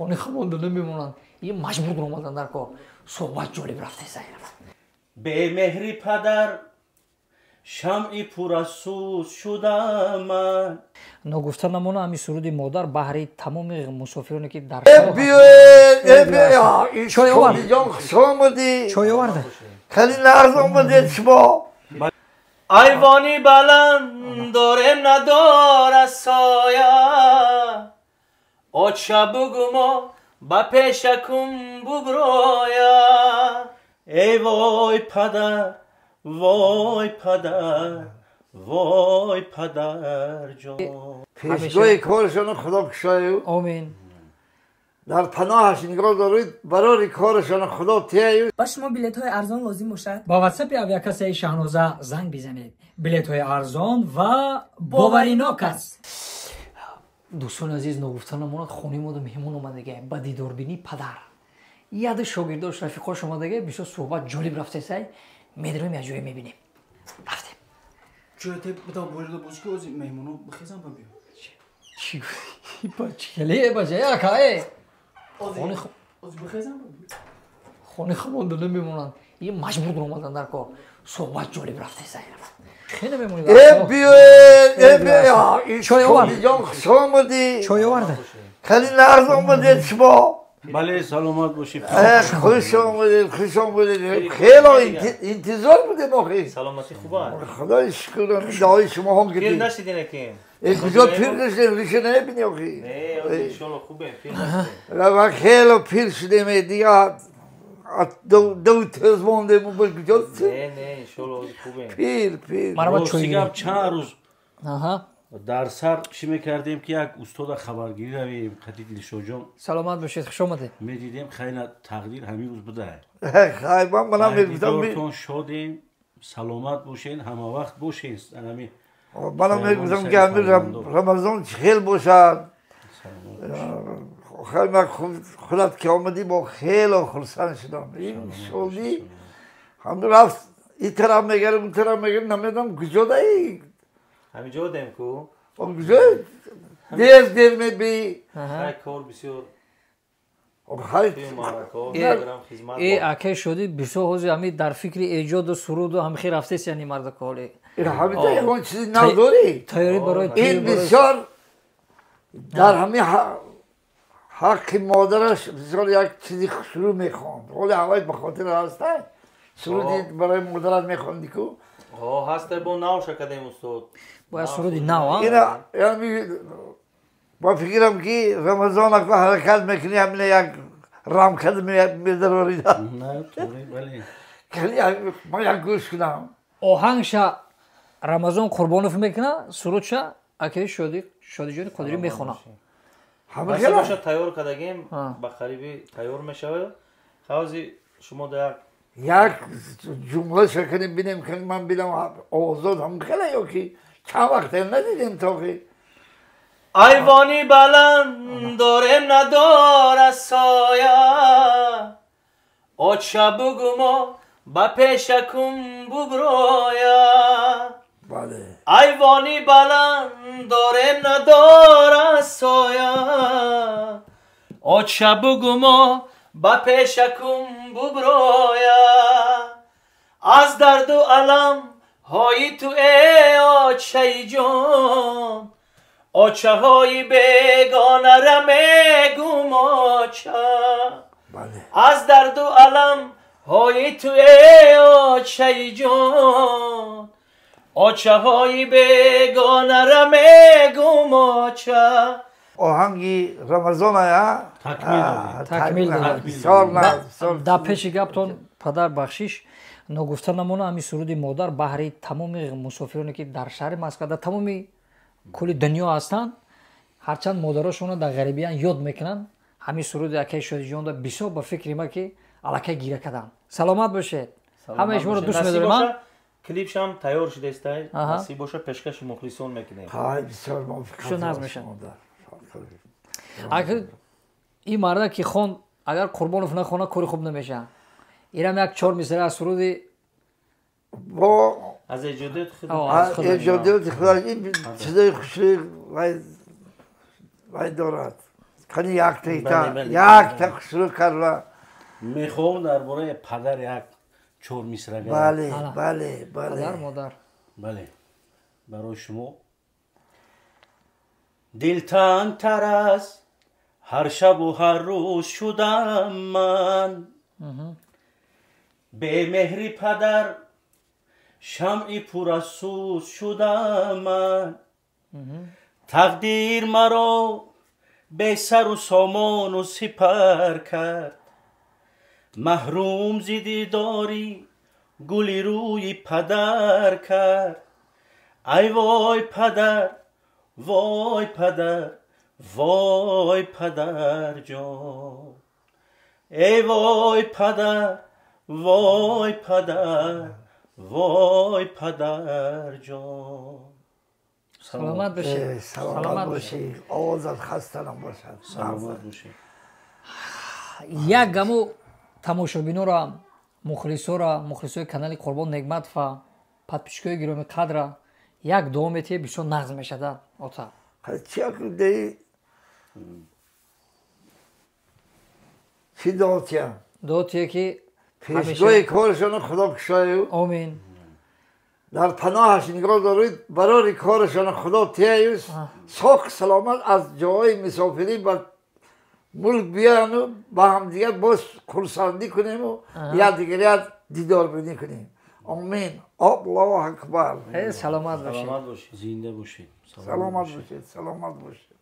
Хони хомонда намемонанд. Ин маҷбур омадан дар кор. Суҳбат ҷолиб рафта сайраф. Бемеҳри падар шамъи пурасӯз шудам ман. Ногуфта намона ҳамин суруди модар баҳри тамоми мусофироне ки дар чой овард. Чой оварда. Хеле нағз омадед шумо. Айвони баланд дорем надорад соя. Оча бугӯ мо ба пешакум буброя. Эй вой падар, вой падар, вой падарҷон. Пешгоҳи корашонро Худо кушояд. Омин. Дар паноҳаш нигоҳ доред, барори корашонро Худо тияю. Ба шумо билетҳои арзон лозим бошад? Ба ватсапи авиакассаи Шаҳноза занг бизанед. Билетҳои арзон ва боваринок аст. Дӯстони азиз, ногуфта намонад, хонаи мода меҳмон омадагиам ба дидорбинии падар. Яде шогирдош, рафиқош омадагиам, бисёр суҳбат ҷолиб рафтесай. Медроем, як ҷое мебинем. Рафтем. Чӯяте буда борида боз ки ози меҳмоно бихезам ба биё. Чӣ гуфти? Ба чӣ бача, яка э. Ози бихезам ба биё. Хони хомонда намемонанд. Ин маҷбур омадан дар кор. Суҳбат ҷолиб рафтесай. Хеле мемонед. Э биёед, э биёед. Чой овард. Ҷон, хуш омадӣ. Чой оварда. Хеле нағз омадед шумо. Бале, саломат бошед. Хуш омадед, хуш омадед. Хеле интизор будем охи. Саломатӣ хуб аст. Худои шукр, дуои шумо ҳам Пир кардед. нашидин акин? Э куҷо пир шудем, риша намебинӣ охи. Не, ози иншоалло хубем, пир нашидем. Ва хеле пир шудем, дигар ду тез мондем, ба куҷо? Не, не, иншоалло ози хубем. Пир, пир. Марҳамат, чой Рости гап, гиред. чанд рӯз Аҳа. дар сар чӣ мекардем ки як устода хабаргирӣ равем, қати Дилшодҷон. Саломат бошед, хуш омадед. Медидем, хайна тақдир ҳамин рӯз буда. Хай, ман манам мегуфтам, Дидортон шодем, саломат бошен, ҳама вақт бошен. Ҳамин манам мегуфтам ки ҳамин Рамазон чӣ хел бошад. Хай, ман худат ки омадӣ, бо хеле хурсанд шудам. Ин шодӣ ҳамин рафт, ин тараф мегардем, он тараф мегардем, намедонам куҷо даи. Ҳамин ҷо дем ку? Куҷо? Дер дер мебӣ. Хай, кор бисёр. Хай, э акай шодӣ бисёр ҳозир ҳамин дар фикри эҷоду суруду ҳамин хел рафтест, яъне мардаколи. Ҳамита ягон чизи нав дорӣ? Тайёрӣ барои Ин бисёр дар ҳамин ҳаққи модараш бисёр як чизи хушрӯ мехонд. Ҳоли ҳавай ба хотир ҳастай? Суруди барои модарат мехонди ку? Ҳастай, бо навша кардем, устод. Бояд суруди нав, а? Ина ба фикрам ки Рамазон ако ҳаракат мекунӣ, ҳамина як рамкада медарорида. Ман як гӯш кунам. Оҳангша Рамазон Қурбонов мекуна, сурудша акаи Шодиҷони Қодирӣ мехона. Боша, тайёр кардагем, ба қарибӣ тайёр мешавад. Ҳавзи шумо да як як ҷумлаша кунем, бинем, ки ман бинам овозот ҳам хеле ё ки чанд вақте надидем то ки. Айвони баланд дорем надорад соя. Оча бугӯ мо ба пешакум буброя. Айвони баланд дорем надорад соя. Оча бугӯ мо ба пешакум буброя. Аз дарду алам ҳои ту э очаи ҷон. Очаҳои бегонара мегум оча. Аз дарду алам ҳои ту э очаи ҷон. Очаҳои бегонара мегум оча. Оҳанги Рамазон ая? Такмил. Бисёр нағз. Дар пеши гаптон, падар, бахшиш, ногуфта намона ҳамин суруди модар баҳри тамоми мусофироне ки дар шаҳри Москва, дар тамоми кулли дунё ҳастанд, ҳарчанд модарошонро дар ғарибиян ёд мекунанд, ҳамин суруди акаи Шодиҷонда бисёр ба фикри ма ки аллакай гира карданд. Саломат бошед, ҳамаи шуморо дӯст медорем. Клипшам тайёр шудастай, насиб боша, пешкаши мухлисон мекунем. Бисёр. Нағз мешавад ин марда ки хон, агар Қурбонов нахона, кори хуб намешавад. Инам як чор мисра аз суруди бо аз эҷодиёти худ. Эҷодиёти худ, ин чизои хушрӯи вай дорад. Қани якта ита, якта хушрӯ карда. Мехоҳам дар бораи падар як чор мисра гап. Бале, бале, бале. Падар, модар. Бале. Барои шумо. Дилтангтар аз ҳар шабу ҳар рӯз шудам ман. Бемеҳри падар шамъи пур аз сӯз шудам ман. Тақдир маро бесару сомону сипар кард. Маҳрум зи дидори гули рӯи падар кард. Ай вой падар, вой падар, вой падарҷон. Эй вой падар, вой падар, вой падарҷон. Саломат бошед. Саломат бошед. Овозат хаста набошад. Саломат бошед. Як гамо тамошобинора, мухлисора, мухлисои канали Қурбон Негматова, подписчикои гироми қадра як дуо метиҳе, бисёр нағз мешавад, ота. Чӣ чӣ дуо тиям? Дуо тие ки пешгоҳи корашонро Худо кушояю. Омин. Дар паноҳаш нигоҳ доред, барори корашонро Худо тияю, соқ саломат аз ҷоҳои мусофирӣ ба мулк биёяну ба ҳамдигар боз хурсандӣ кунему якдигарият дидорбинӣ кунем. Омин. Аллоҳу акбар. Саломат бошед. Зинда бошед. Саломат бошед. Саломат бошед.